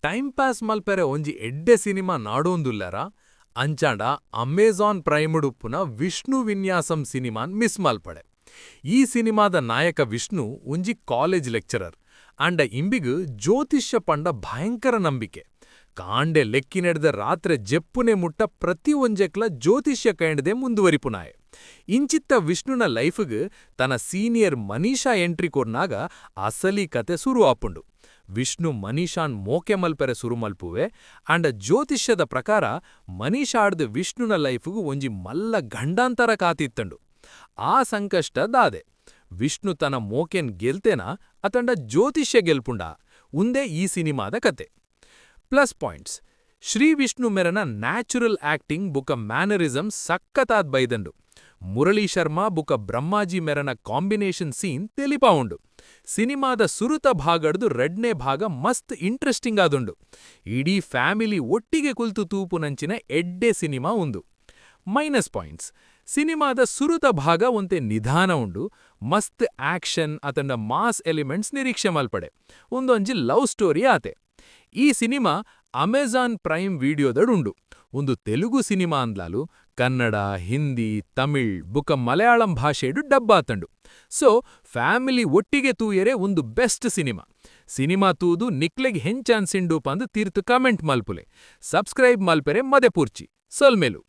Time pass ಮಲ್ಪೆರೆ ಒಂಜಿ ಎಡ್ಡೆ ಸಿನಿಮಾ ನಾಡೋಂದುಲ್ಲೆರ? ಅಂಚಾಂಡ ಅಮೆಜಾನ್ ಪ್ರೈಮ್ ಉಪ್ಪುನ ವಿಷ್ಣು ವಿನ್ಯಾಸಂ ಸಿನಿಮಾನ್ ಮಿಸ್ ಮಲ್ಪಡೆ. ಈ ಸಿನಿಮಾದ ನಾಯಕ ವಿಷ್ಣು ಒಂಜಿ ಕಾಲೇಜ್ ಲೆಕ್ಚರರ್. ಆಂಡ ಇಂಬಿಗ್ ಜ್ಯೋತಿಷ್ಯ ಪಂಡ ಭಯಂಕರ ನಂಬಿಕೆ. ಕಾಂಡೆ ಲೆಕ್ಕಿನೆಡ್ದ್ ರಾತ್ರೆ ಜೆಪ್ಪುನೆ ಮುಟ್ಟ ಪ್ರತಿ ಒಂಜೆಕ್ಲ ಜ್ಯೋತಿಷ್ಯ ಕೈಂಡ್ದೇ ಮುಂದುವರಿಪುನಾಯೆ. ಇಂಚಿತ್ತ ವಿಷ್ಣುನ ಲೈಫ್ಗ್ ತನ್ನ ಸೀನಿಯರ್ ಮನೀಷಾ ಎಂಟ್ರಿ ಕೊರ್ನಾಗ ಅಸಲಿ ಕತೆ ಸುರು ಆಪುಂಡು. ವಿಷ್ಣು ಮನೀಷಾನ್ ಮೋಕೆ ಮಲ್ಪೆರೆ ಸುರು ಮಲ್ಪುವೆ, ಆಂಡ ಜ್ಯೋತಿಷ್ಯದ ಪ್ರಕಾರ ಮನೀಷಾಡ್ದ್ ವಿಷ್ಣುನ ಲೈಫ್ಗ್ ಒಂಜಿ ಮಲ್ಲ ಗಂಡಾಂತರ ಕಾತಿತ್ತುಂಡು. ಆ ಸಂಕಷ್ಟ ದಾದೆ? ವಿಷ್ಣು ತನ್ನ ಮೋಕೆನ್ ಗೆಲ್ತೆನಾ ಅತಂಡ ಜ್ಯೋತಿಷ್ಯ ಗೆಲ್ಪುಂಡಾ? ಉಂದೇ ಈ ಸಿನಿಮಾದ ಕತೆ. ಪ್ಲಸ್ ಪಾಯಿಂಟ್ಸ್: ಶ್ರೀ ವಿಷ್ಣು ಮೆರೆನ ನ್ಯಾಚುರಲ್ ಆಕ್ಟಿಂಗ್ ಬುಕ ಮ್ಯಾನರಿಸಮ್ ಸಕ್ಕತಾದ್ ಬೈದಂಡು. ಮುರಳಿ ಶರ್ಮಾ ಬುಕ ಬ್ರಹ್ಮಾಜಿ ಮೆರೆನ ಕಾಂಬಿನೇಷನ್ ಸೀನ್ ತೆಲಿಪಾವುಂಡು. ಸಿನಿಮಾದ ಸುರುತ ಭಾಗಡ್ದು ರಡ್ನೇ ಭಾಗ ಮಸ್ತ್ ಇಂಟ್ರೆಸ್ಟಿಂಗ್ ಆದುಂಡು. ಇಡೀ ಫ್ಯಾಮಿಲಿ ಒಟ್ಟಿಗೆ ಕುಲ್ತು ತೂಪುನಂಚಿನ ಎಡ್ಡೆ ಸಿನಿಮಾ ಉಂದು. ಮೈನಸ್ ಪಾಯಿಂಟ್ಸ್: ಸಿನಿಮಾದ ಸುರುತ ಭಾಗ ಒಂತೆ ನಿಧಾನ ಉಂಡು. ಮಸ್ತ್ ಆಕ್ಷನ್ ಅತಂಡ ಮಾಸ್ ಎಲಿಮೆಂಟ್ಸ್ ನಿರೀಕ್ಷೆ ಮಲ್ಪಡೆ. ಉಂದೊಂಜಿ ಲವ್ ಸ್ಟೋರಿ ಆತೆ. ಈ ಸಿನಿಮಾ ಅಮೆಜಾನ್ ಪ್ರೈಮ್ ವಿಡಿಯೋದಡ್ ಉಂಡು. ಉಂದು ತೆಲುಗು ಸಿನಿಮಾ ಅಂದ್ಲಾಲು ಕನ್ನಡ, ಹಿಂದಿ, ತಮಿಳ್ ಬುಕ ಮಲಯಾಳಂ ಭಾಷೆಡ್ ಡಬ್ ಆತುಂಡು. ಸೊ ಫ್ಯಾಮಿಲಿ ಒಟ್ಟಿಗೆ ತೂಯೆರೆ ಉಂದು ಬೆಸ್ಟ್ ಸಿನಿಮಾ. ಸಿನಿಮಾ ತೂದು ನಿಕ್ಲೆಗ್ ಹೆಂಚ ಅನ್ಸಿಂಡು ಪಂದ್ ತಿರ್ತ್ ಕಮೆಂಟ್ ಮಲ್ಪುಲೆ. ಸಬ್ಸ್ಕ್ರೈಬ್ ಮಲ್ಪೆರೆ ಮದೆಪೂರ್ಚಿ. ಸೊಲ್ಮೆಲು.